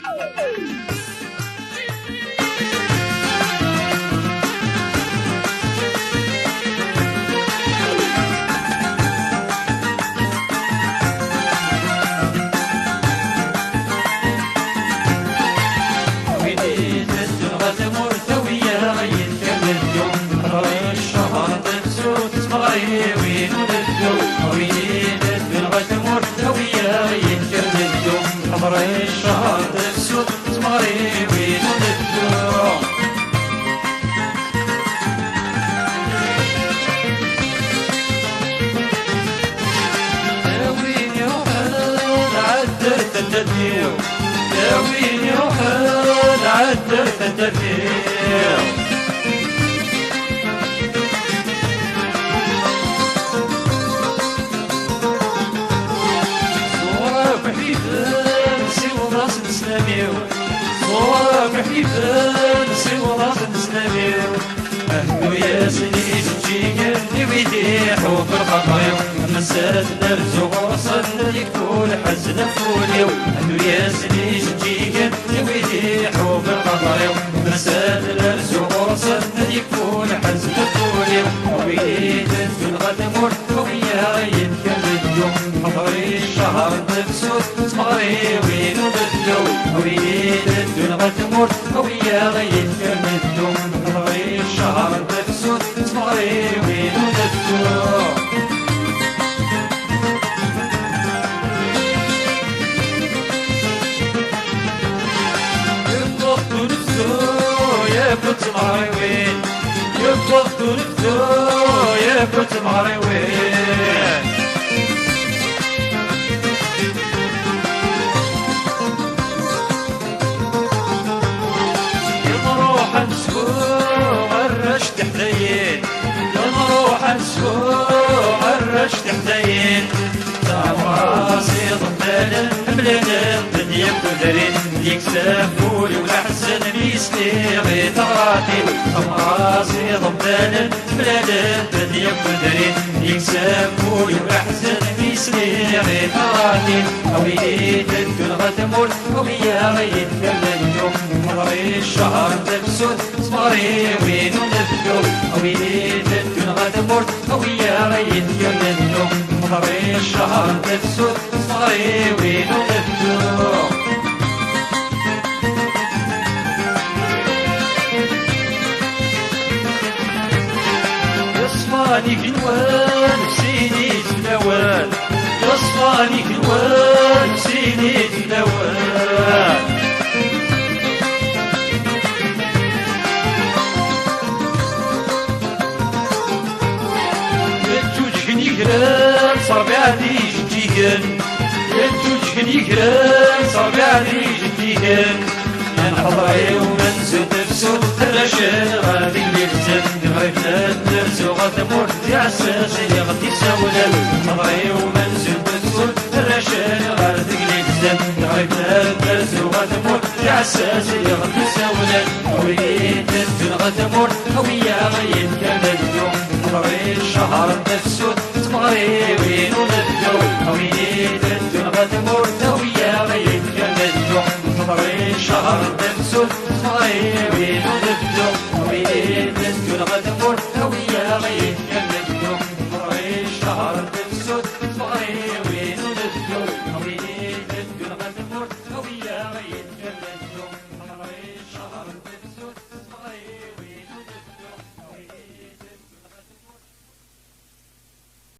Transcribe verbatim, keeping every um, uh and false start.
Win iteddun ɣer tmurt, awi-yaɣ yid-k ad neddu. Ḥḍer i cceher n tefsut, d tmeɣriwin unebdu. Win iteddun ɣer tmurt, awi-yaɣ yid-k ad neddu. Ḥḍer i cceher n tefsut, d tmeɣriwin unebdu. A win iruḥen, ɛeddet ad d-afiw. A win iruḥen, ɛeddet ad d-afiw. Ẓur akk ḥiden, siweḍ-asen sslam-iw. Ẓur akk ḥiden, siweḍ-asen sslam-iw. Hdu-yasen ijeǧǧigen i wid iḥuben xaṭer-iw. Msad nerzu ɣur-sen, ad yekfu lḥezn ɣef wul-iw. Hdu-yasen ijeǧǧigen i wid iḥuben xaṭer-iw. Msad nerzu ɣur-sen, ad yekfu lḥezn ɣef wul-iw. Wid iteddun ɣer tmurt, awi-yaɣ yid-k ad neddu. Ḥḍer i cceher n tefsut, d tmeɣriwin unebdu. Wid iteddun ɣer tmurt, awi-yaɣ yid-k ad neddu. Ḥḍer i cceher n tefsut, d tmeɣriwin unebdu. Yewweḍ-d unebdu, yewweḍ-d tmeɣriwin. Yewweḍ-d unebdu, yewweḍ-d tmeɣriwin. Yemruḥen shu arrac tiḥdayin. Yemruḥen shu arrac tiḥdayin. Tamɣas iḍebbalen mlalen-d yakk udrin. Yeksef ul-iw leḥzen mi sliɣ i teɣratin. Tamɣas iḍebbalen mlalen-d yakk udrin. Yeksef ul-iw leḥzen mi sliɣ i teɣratin. A win iteddun ɣer tmurt, awi-yaɣ yid-k ad neddu. Ḥḍer i cceher n tefsut, d tmeɣriwin unebdu. A win iteddun ɣer tmurt, awi-yaɣ yid-k ad neddu. Ḥḍer i cceher n tefsut, d tmeɣriwin unebdu. Yeṣfan igenwan f sin ideflawen. Yeṣfan igenwan f sin ideflawen. Yeǧǧuǧgen yigran s ṛbiɛ d ijeǧǧigen. Yeǧǧuǧgen yigran s ṛbiɛ d ijeǧǧigen. Nḥeḍr i umenzu n tefsut, arracen ɣer Teglibt-nsen. Ɣrib la nerzu ɣer tmurt, d iɛessas i ɣ-d-isawlen. Nḥeḍr i umenzu n tefsut, arracen ɣer Teglibt-nsen. Ɣrib la nerzu ɣer tmurt, d iɛessas i ɣ-d-isawlen. A win iteddun ɣer tmurt, awi-yaɣ yid-k ad neddu. Nḥeḍr i cceher n tefsut, d tmeɣriwin unebdu. A win iteddun ɣer tmurt, awi-yaɣ yid-k ad neddu. Nḥeḍr i cceher n tefsut, d tmeɣriwin